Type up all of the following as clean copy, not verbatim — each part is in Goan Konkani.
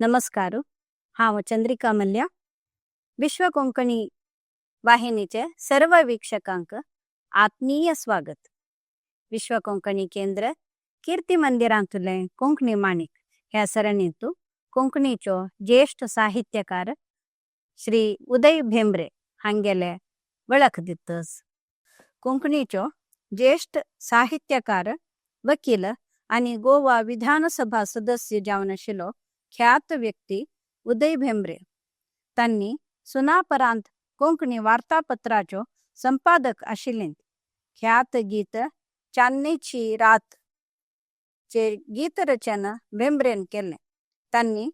नमस्कार. हांव चंद्रिका मल्ल्या. विश्व कोंकणी वाहिनीचे सर्व वीक्षकांक आत्मीय स्वागत. विश्व कोंकणी केंद्र कीर्ती मंदिरांतुले कोंकणी माणिक ह्या सरणींतु कोंकणीचो ज्येष्ठ साहित्यकार श्री उदय भेंब्रे हांगेले वळख दितस. कोंकणीचो ज्येष्ठ साहित्यकार, वकील आनी गोवा विधानसभा सदस्य जावन आशिल्लो ख्यात व्यक्ती उदय भेंब्रे. तांणी सुनापरांत कोंकणी वार्तापत्राचो संपादक आशिल्ले. ख्यात गीत चान्नेची रात चे गीतरचना भेंब्रेन केलें. तांणी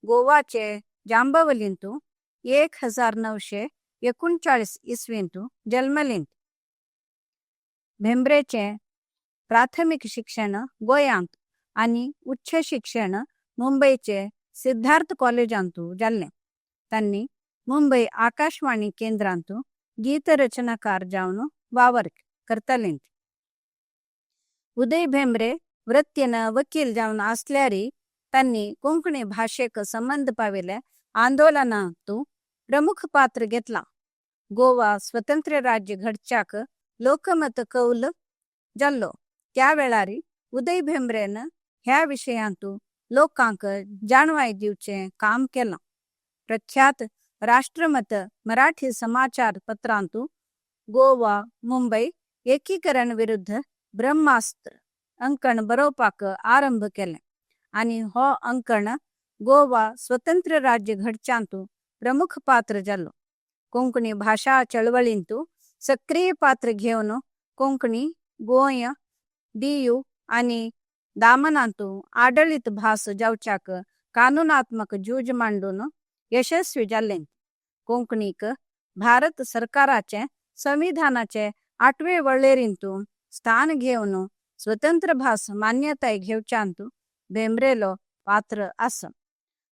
गोवाचे जांबावलींतु 1939 इस्वींतु जल्मलें. भेंब्रेचे प्राथमिक शिक्षण गोंयांत आनी उच्च शिक्षण मुंबयचे सिद्धार्थ कॉलेजांतु जाल्लें. तांणी मुंबय आकाशवाणी केंद्रांतु गीतरचनाकार जावन वावर करताले. उदय भेंब्रे वृत्तीन वकील जावन आसल्यारी तांणी कोंकणी भाशेक संबंद पाविल्ले आंदोलनांतु प्रमुख पात्र घेतलां. गोवा स्वतंत्र राज्य घडच्याक लोकमत कौल जाल्लो त्या वेळारी उदय भेंब्रेन ह्या विशयांतु लोकांक जाणवाय दिवचें काम केलां. प्रख्यात राष्ट्रमत मराठी समाचार पत्रांतु गोवा मुंबय एकीकरण विरुद्ध ब्रह्मास्त्र अंकण बरोवपाक आरंभ केलें आनी हो अंकण गोवा स्वतंत्र राज्य घडच्यांतु प्रमुख पात्र जालो. कोंकणी भाशा चळवळींतु सक्रीय पात्र घेवन कोंकणी गोंय, दीव आनी दामनांतु आडळीत भास जावच्याक कानूनात्मक झूज मांडून यशस्वी जाल्ले. कोंकणीक भारत सरकाराचे संविधानाचे 8वे वळेरींतु स्थान घेवन स्वतंत्र भास मान्यताय घेवच्यांतु भेंब्रेलो पात्र आसा.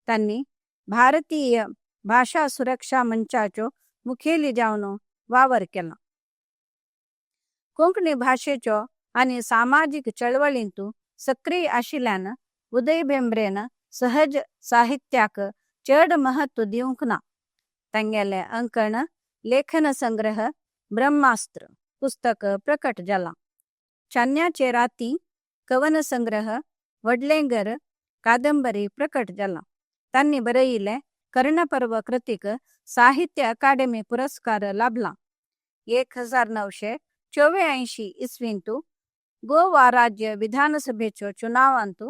तांणी भारतीय भाशा सुरक्षा मंचाचो मुखेली जावन वावर केला. कोंकणी भाशेचो आनी सामाजीक चळवळींतु सक्रीय आशिल्ल्यान उदय भेंब्रेन सहज साहित्याक चड महत्व दिवंक ना. तांगेले अंकण लेखन संग्रह ब्रह्मास्त्र पुस्तक प्रकट जालां. चान्न्याचे राती कवन संग्रह, व्हडलें कादंबरी प्रकट जालां. तांणी बरयिल्लें कर्णपर्व कृतीक साहित्य अकादेमी पुरस्कार लाभला. 1984 इस्वींतु गोवा राज्य विधानसभेचो चुनावांतु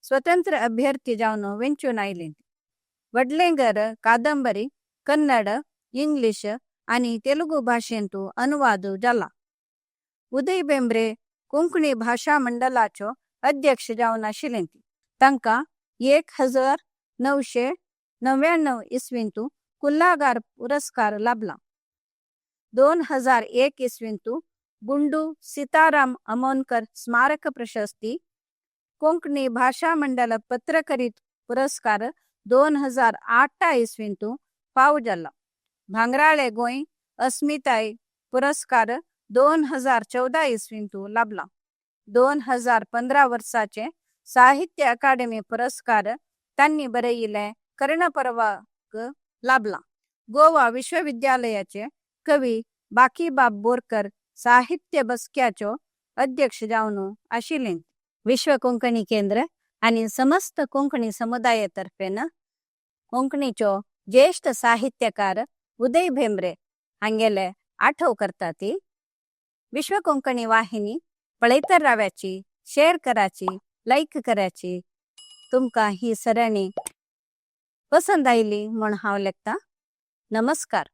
स्वतंत्र अभ्यर्थी जावन वेंचून आयले. वडलेंगर कादंबरी कन्नड, इंग्लीश आनी तेलुगू भाशेंतु अनुवाद जाला. उदय भेंब्रे कोंकणी भाशा मंडळाचो अध्यक्ष जावन आशिल्ले. तांकां 1999 इस्वींतु कुल्लागार पुरस्कार लाभला. 2001 इस्वींतु गुंडू सीताराम अमोनकर स्मारक प्रशस्ती, कोंकणी भाशा मंडळ पत्रकरीत पुरस्कार 2008 इस्वींतु फाव जाला. भांगराळे गोंय अस्मिताय पुरस्कार 2014 इस्वींतु लाभला. 2015 वर्साचे साहित्य अकादेमी पुरस्कार तांणी बरयिल्लें कर्णपर्वाक लाभला. गोवा विश्वविद्यालयाचे कवी बाकीबाब बोरकर साहित्य बसक्याचो अध्यक्ष जावन आशिल्ले. विश्व कोंकणी केंद्र आनी समस्त कोंकणी समुदायातर्फेन कोंकणीचो ज्येष्ठ साहित्यकार उदय भेंब्रे हांगेले आठव करता ती विश्व कोंकणी वाहिनी पळयतर राव्याची, शेअर कराची, लायक कराची. तुमकां ही सरणी पसंद आयली म्हूण हांव लेखता. नमस्कार.